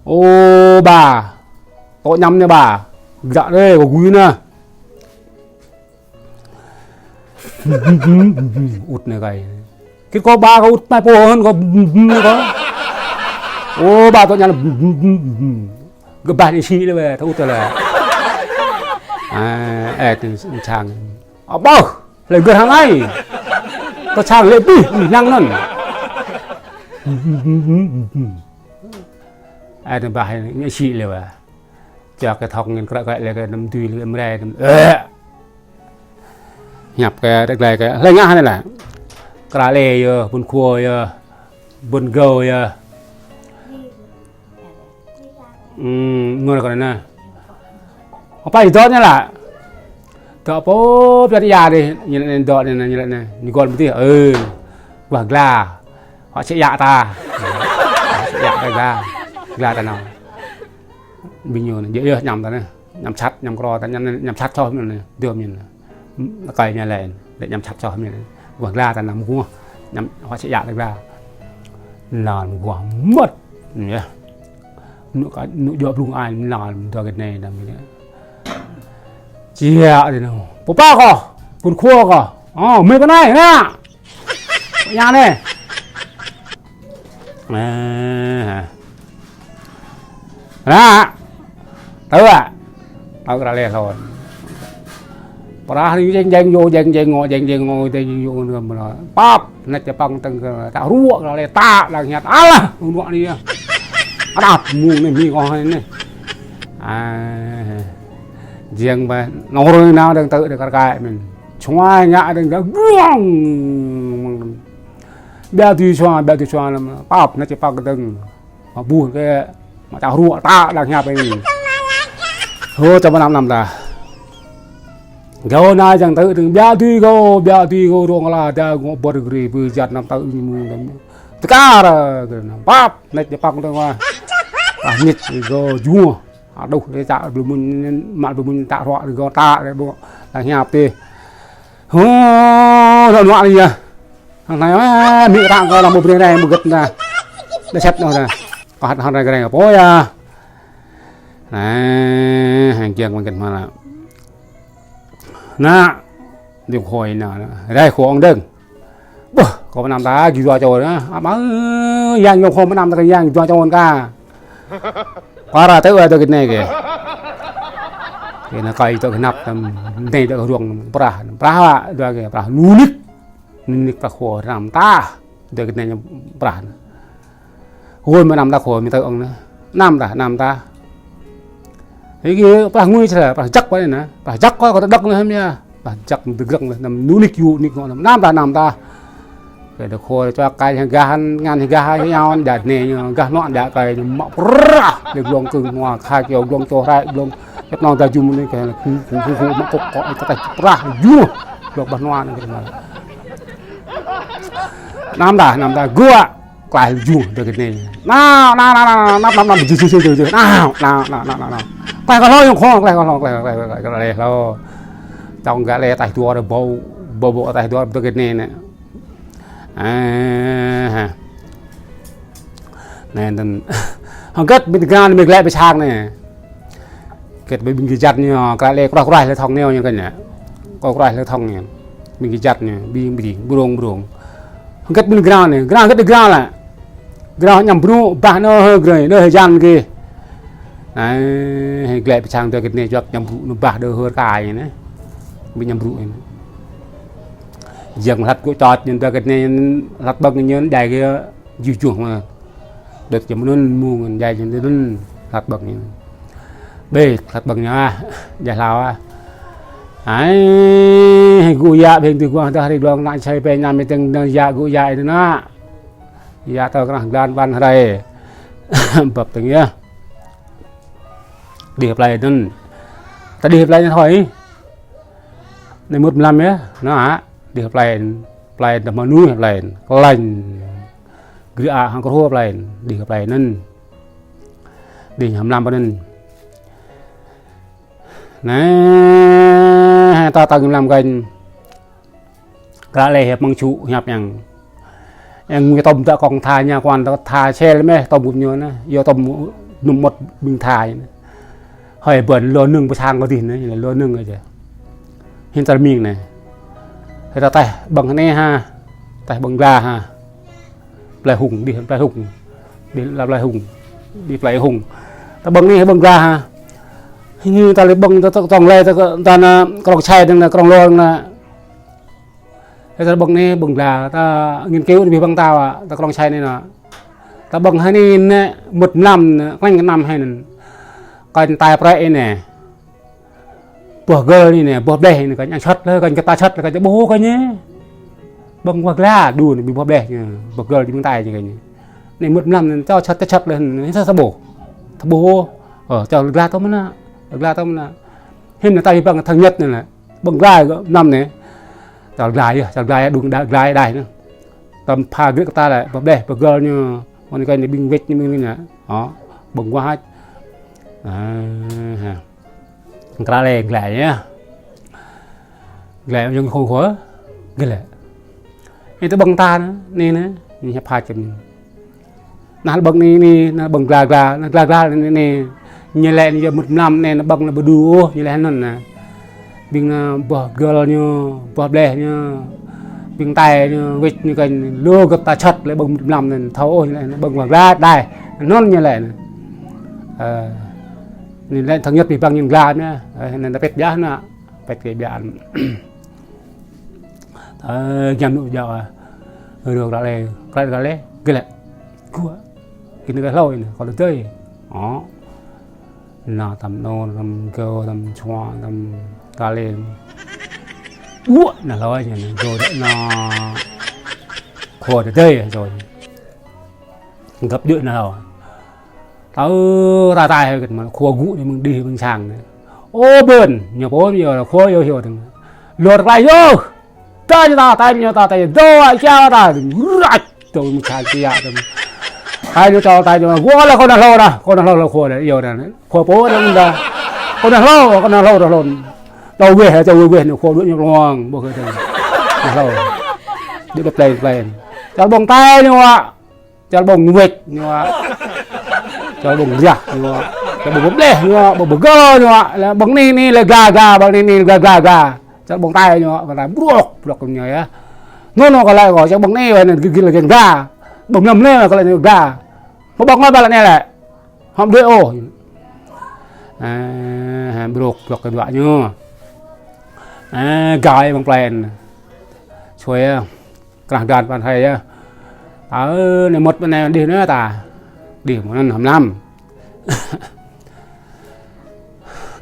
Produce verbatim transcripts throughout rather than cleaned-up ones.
Ô ba, tŏ añăm anai ba. Gơ̆ đơi, kâo gui anai. Ŭt anai kơi. Kĭt kâo ba kâo ŭt anai pô hơ̆n kâo anai kâo. Ô ba tŏ añăm. Gơ̆ ba anai sĭ lĕ wơ̆t, tŏ ŭt lĕ. Ơ, ơ, tơ sang. Ơ, ƀơh, lĕ gơ̆ hăng ai. Tơ sang lĕ bih, năng anŭn. Ơ, tơ ba anai sĭ lĕ wơ̆t. Čă kơ thŏk ngăn krăk krăk lĕ kơ năm tui lĕ mre năm. Ơ. Hiăp kơ đĕk lĕ kơ. Lĕ ngă anai lĕ. Kra lĕ yơh, ƀun khua yơh. Ƀun gâu yơh. Ưm, ngor kơ anai. Apa itu anai lĕ? Tơ pô pian ia dih, ñu lĕ anai dŏ anai, ñu lĕ anai. Ñu gol mơ̆ tih, ơ. Wah gla. Hŏ sĕ ia ta. Hŏ sĕ ia ta gla. Gla ta nao. Ƀing ñu anai, yơh, yơh, añăm ta anai. Añăm sat, añăm krô ta, añăm, añăm sat soh mơ̆n anai. Dơ̆m mơ̆n anai. Kơi ñu lĕ, lĕ añăm sat soh mơ̆n anai. Wah gla ta anai mơguah. Añăm hŏ sĕ ia ta gla. Lăn mơguah mơ̆t. Yơh. Nŭ ka, nŭ jŏ blung ai, lăn dŏ gơ̆t anai, anăm mơ̆n anai. Čiă dih nao. Pô pă kâo, ƀun khua kâo. Ơ, mơi pơ anai, anai. Pơ anai anai. Ơ, ha. Anai. Tơ a. Tơ kra lĕ hlôn. Prah anai jeng jeng yơh, jeng jeng ngŏ, jeng jeng ngŏ, jeng jeng yơh, ngŏ mơ̆n. Pap, anai čơpăng tơ̆ng kơ, tơ ruă kra lĕ, tơ đang hiăt. Alah, ngŏ anai yơh. Adap, mơ̆ng anai, mơ̆ng kâo anai. Ơ. Jeng ba, nor nao đang tơ đang kar kai mơ̆n. Čuai ngă đang đang buang. Ƀiă tui čuai, ƀiă tui čuai lăm. Pap, anai čơpăng tơ̆ng. Mă ƀuh kơ, mă tơ ruă tơ đang hiăp anai. Hơ, čăm anăm anăm ta. Gơ̆ anai jăng tơ đang ƀiă tui gơ̆, ƀiă tui gơ̆ rong la ta ngŏ bơr gri bơ jat anăm tơ ñu mơ̆n. Tơkar, gơ̆ anăm. Pap, anai čơpăng tơ̆ng wa. Pah ñit gơ̆ juă. Aduh, lĕ tơ blŭ mơ̆n, mă blŭ mơ̆n tơ ruă gơ̆ tơ lĕ ƀu. Đang hiăp tih. Hơ, ră nuă anai yơh. Hăng anai, ơ, mĭ ră kơ lăm ƀu brơi rai, ƀu gĕt anai. Đa sĕt anŭn anai. Kơ hăt hăng rai gơ̆ rai pô yơh. Anai, hăng kiăng mơ̆ng gĕt mơ̆n lă. Anai, dih khôi anai, rai khôi ong dơ̆ng. Ƀuh, kâo pơanăm ta, gih dua čô anai. Amăng, yang yŏng khôi pơanăm ta kơ yang dua čô anai kah. Pơră tơ wa dŏ gơ̆t anai kơ. Kơ anai kơi tŏ kơnăp tam, anai dŏ kơ ruang prah. Prah wa, dua kơ prah nunik. Nunik prah khua anăm ta. Dŏ gơ̆t anai prah. Hôi mơ̆ anăm ta khua mĭ tơ ong anai. Anăm ta, anăm ta. Hơget prah ngui čơlă, prah jăk wa anai. Prah jăk wa kơ ta dŏ anai hăm yơh. Bah jak dơgrăng lah, anăm nunik yu nik ngŏ anăm, anăm ta, anăm ta. Kơ dŏ khua čuă kai hăng gah, ngăn hăng gah, hăng yau, đa anai ñu, gah nŏ, đa kơi ñu, mă prah, đa glông kưng hua, kha kiêu, glông čô rai, glông, kĕt nong ta jum anai, kơ khu, khu, khu, khu, mă kŏk kŏk, kơ ta prah, jum, glông bah nua anai, kơ ta. Anăm ta, anăm ta, gua. Klaih jung dŏ gơ̆t anai. Nao, nao, nao, nao, nao, nao, nao, jung, jung, jung, jung, jung. Nao, nao, nao, nao, nao, nao. Klaih kơ hlâo yŏng khŏng, klaih kơ hlâo, klaih, klaih, klaih, klaih, klaih hlâo. Čong gah lĕ ataih dua rơbâo, bâo, bâo ataih dua rơbâo dŏ gơ̆t anai anai. Ơ, ha. Anai, anŭn. Hơget ƀing tơngan mơ̆ glaĭ pơ sang anai. Kĕt ƀing gơjăt ñu, kra lĕ kruaih kruaih lĕ thŏng ñu, ñu kơ ñu. Kruaih kruaih lĕ thŏng ñu. Ƀing gơjăt ñu, ƀing ƀing, brông brông. Hơget ƀing grao anai, grao hơget grao lĕ. Grao ñăm brŭ, bah nao hơ grơi, nao hơ jan kơ. Anai, glaĭ pơ sang dŏ gơ̆t anai čuăk ñăm brŭ, nao bah đơ hơ kai anai. Ƀing ñăm brŭ anai. Jing hlăt gơ̆ čot ñu dŏ gơ̆t anai, hlăt ƀơ̆ng ñu djai kơ. Juh juh mơ̆. Đơ̆t čăm anŭn mơ̆ng djai čăm anŭn hlăt ƀơ̆ng ñu. Ƀĕ hlăt ƀơ̆ng ñu ah, djai hlâo ah. Ai, gŭ yă ƀing tui guah dah ri glông ană čai pê ñam mê tơ̆ng anŭn yă gŭ yă anŭn ană. Yă tơ krah glan ƀan hrơi. Bưp tơ̆ng yơh. Đih plei anŭn. Ta đih plei anŭn thôi. Anai mŭt mlam yơh. Anŭn ah. Đih plei, plei tơ mơnuih plei. Klĕnh. Gri a hăng kơrhua plei, đih kơ plei anŭn. Đih ñu mlam pơ anŭn. Anai, ta tơ̆ng mlam kơnh. Kra lĕ hiăp mơ̆ng čŭ hiăp yang. Yang ngui tŏm ta kông tha ñu kuan ta tha sel mơ̆ tŏm gŭp ñu anai. Yua tŏm num mơ̆t ƀing Thái anai. Hơi bơ̆n lŏ nưng pơ sang kơ dih anai, lŏ nưng ôh. Hin tơl ming anai. Hơi ta taih ƀơ̆ng anai ha. Taih ƀơ̆ng gla ha. Plei Hung, dih Plei Hung. Dih la Plei Hung. Dih Plei Hung. Ta ƀơ̆ng anai ƀơ̆ng gla ha. Hin ta lĕ ƀơ̆ng ta, ta tŏng lĕ ta, ta anai krong Chai anai, krong Lô anai. Hơi ta ƀơ̆ng anai ƀơ̆ng gla, ta nghiên cứu anai ƀing ta wa, ta krong Chai anai anai. Ta ƀơ̆ng hơi anai anai mŭt mlam anai, kleng kơ năm hơi anai. Kơnh tai prăk anai. Boh gơl anai anai, boh bleh anai, kơnh ăn săt lĕ, kơnh kơ ta săt lĕ, kơnh ƀu kơnh anai. Ƀơ̆ng wa gla, đu anai, ƀing boh bleh anai, boh gơl dih ƀing tai anai kơnh anai. Anai mŭt mlam anai, čô săt, čô săt lĕ, anai sa sa ƀu. Sa ƀu. Ơ, čô gla tŏ mơ̆n anai, gla tŏ mơ̆n anai. Hin anai ta ƀing ƀơ̆ng thang ñĕt anai lĕ. Ƀơ̆ng gla gơ̆ mlam anai. Čô gla yơh, čô gla yơh, đung đa, gla yơh đaih anai. Tơm pha grĭ kơ ta lĕ, boh bleh, boh gơl anai, mơ̆n kơnh anai ƀing wĕč anai ƀing anai. Hă, ƀơ̆ng wa hăč. À, ha. Kră lĕ, gla yơh. Gla yơh, yơ̆ng khong khua, gla. Anai ta ƀơ̆ng ta anai, anai anai, anai hiăp pha čem. Anai ƀơ̆ng anai, anai, anai ƀơ̆ng gla gla, anai gla gla anai, anai. Ñu lĕ anai yơh mŭt mlam anai, anai ƀơ̆ng anai ƀu đu ôh, ñu lĕ anŭn anai. Ƀing anai boh gơl ñu, boh bleh ñu, ƀing tai ñu, wĕč ñu kơnh lu gơ̆p ta săt lĕ ƀơ̆ng mŭt mlam anai, thâo ôh ñu lĕ anai ƀơ̆ng wa gla đaih. Anŭn ñu lĕ anai. Ơ, anai lĕ thang ñĕt ƀing ƀơ̆ng ñu gla anai. Ơ, anai ta pĕt biă anai, pĕt kơ biă. Ơ, giăm nŭ jao, ơ. Rơh kră lĕ, kră kră lĕ, gơ̆ lĕ. Gua. Kơ anai kơ hlâo anai, kơ tơdơi. Ơ. Anai tơm nô, tơm gơ̆, tơm čua, tơm kră lĕ. Gua, anai hlâo anai, anai gơ̆ đĕ anai. Khua tơdơi, rồi. Gơ̆p djơ̆ anai hlâo. Tơ ta tai hơi kơ̆t mơ̆n, khua gŭ anai mơ̆ng đih mơ̆ng sang anai. Ơ bơ̆n, ñu pô ñu khua yơh yơh tơ̆ng. Lor klai yơh. Ta ñu ta, tai ñu ta, tai dŏ ai kiao ta. Rach, tơ mơ̆ng sang kiao ta. Tai ñu ta, tai ñu, gua lĕ kơ anai hlâo ta, kơ anai hlâo lĕ khua lĕ, yơh ta. Khua pô anai mơ̆ng ta. Kơ anai hlâo, kơ anai hlâo ta hlâo. Tơ weh, tơ weh, weh, anai khua đuaĭ ñu lông, ƀuh kơ ta. Anai hlâo. Đĭ đĕp plei, plei. Čar ƀơ̆ng tai ñu wa. Čar ƀơ̆ng wĕč ñu wa. Čar ƀơ̆ng riah ñu wa. Čar ƀơ̆ng bleh ñu wa. Ƀơ̆ng bơgơ ñu wa. Lĕ ƀơ̆ng anai anai lĕ gla gla, ƀơ̆ng anai anai lĕ gla gla gla. Čar ƀơ̆ng tai ñu wa. Ƀơ̆ng tai brŏk brŏk ñu yơh. Anŭn anŭn kơ lĕ kơ čar ƀơ̆ng anai wa anai gĭt gĭt lĕ gla. Ƀơ̆ng mlam lĕ kơ lĕ ñu gla. Mă ƀơ̆ng ngă ƀă lĕ anai lĕ. Hŏm đuaĭ ôh. À, brŏk brŏk kơ dua ñu. À, gai ƀơ̆ng plei. Sui yơh. Krah dan păn hai yơh. Ơ, anai mŭt ƀơi anai đih anai ta. Đih mơ̆ng anŭn hăm lăm.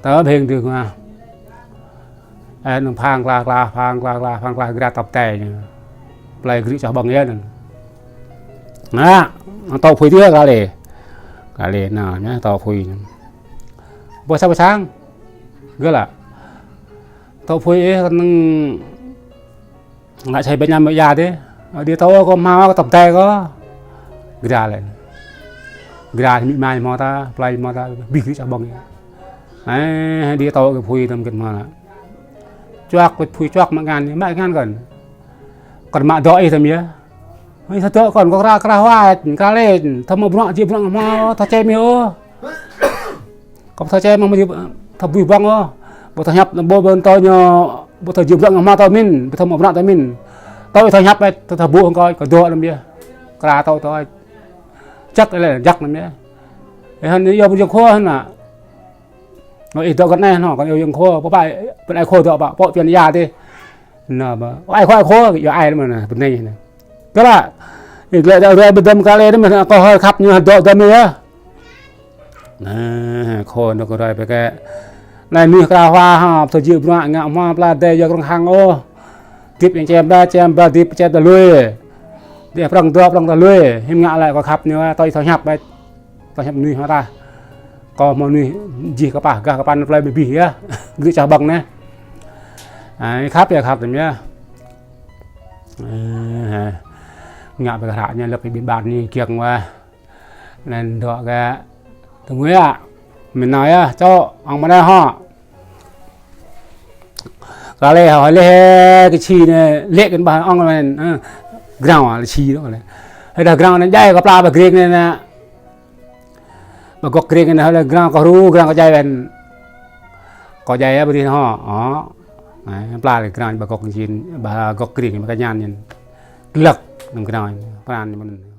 Tơ bheng dih ngă. Ơ, anŭn phang kla kla, phang kla kla, phang kla gơ̆ tŏp tai ñu. Plei gơ̆ čah ƀơ̆ng yơh anŭn. Anai, tŏ phui dih kơ lĕ. Kơ lĕ anai, anai tŏ phui. Ƀuh sa ƀuh sang. Gơ̆ lă. Tŏ phui ih kơnơ̆ng Ngă sai ƀing ñu mơ̆ ia dih. Ơ, đĭ tŏ kơ hmâo kơ tŏp tai kơ. Gơ̆ lĕ. Gơ̆ mĭ mai hmâo ta, plei hmâo ta, bih gơ̆ čah ƀơ̆ng. Ơ, đĭ tŏ kơ phui tơm kĕt hmâo lă. Čuăk kơ phui čuăk mă ngăn, mă ngăn kơ̆n. Kơ̆n mă dŏ ih tơm yơh. Ih sa dŏ kơ̆n kơ krah krah wa, kơ lĕ, tơm mă bruă, jing bruă hmâo, tơčem yơh. Kơ ƀu thâo čem mơ̆ng mơ̆ thâo bui băng ôh. Ƀu thâo hiăp, ƀu, ƀu thâo ñu, ƀu thâo jing bruă ngă hmâo tơ min, ƀu thâo mă bruă tơ min. Tơ thâo hiăp ĕt, tơ thâo ƀuh hăng kơ, kơ dŏ anŭn yơh. Kra tơ tơ. Čăk lĕ, jak anŭn yơh. Ơ, hăn yơh ƀu jing khua hăn nă. Ơ, ih dŏ kơ anai hăn, kơ yơh jing khua, pô pă, pơ anai khua dŏ pă, pô pian ia dih. Nă, ƀă. Ai khua, ai khua, yơh ai mơ̆n nă, pơ anai nă. Kơ lă, ih glĕ dŏ ruai ƀơi dăm kơ lĕ, mơ̆n kơ hơi khăp ñu dŏ dăm yơh. Nă, khua nă kơ ruai pơkă. Anai mih kra hua ha, thâo jing bruă ngă hmâo pla dai yua krong hăng ôh. Dip yang čem ba, čem ba, dip čem ta lui. Dih prăng dŏ, prăng ta lui. Hiư̆m ngă lĕ kơ khăp ñu, tơ ih thâo hiăp ĕt. Tơ hiăp mơnuih hmâo ta. Kơ hmâo mơnuih jih kơpah gah kơpăn plei bih bih yơh. Gơ̆ čah ƀơ̆ng nă. Ơ, khăp yơh, khăp tơm yơh. Ơ, ha. Ngă pơkă hră ñu lăp ƀing ƀing ƀan ñu kiăng wa. Anŭn dŏ kơ. Tơngui yơh. Mơ̆n nao yơh, čô, ŏng mơ̆n nao hŏ. Kơ lĕ hŏ lĕ kơ či nă, lĕ kơ ƀah ŏng mơ̆n, ơ, grao lĕ či dŏ lĕ. Hơi đah grao nă jai kơ pla ƀă grek nă nă. Ƀa Gŏk Kring anai lĕ grang kơ hru, grang kơ djai ƀen. Kơ djai ƀu dih hŏ. Ơ. Anai, pla lĕ grang Ƀa Gŏk Kring, Ƀa Gŏk Kring, Ƀa Kơñan ñen. Glăk, năm grang, pran ñu mơ̆n.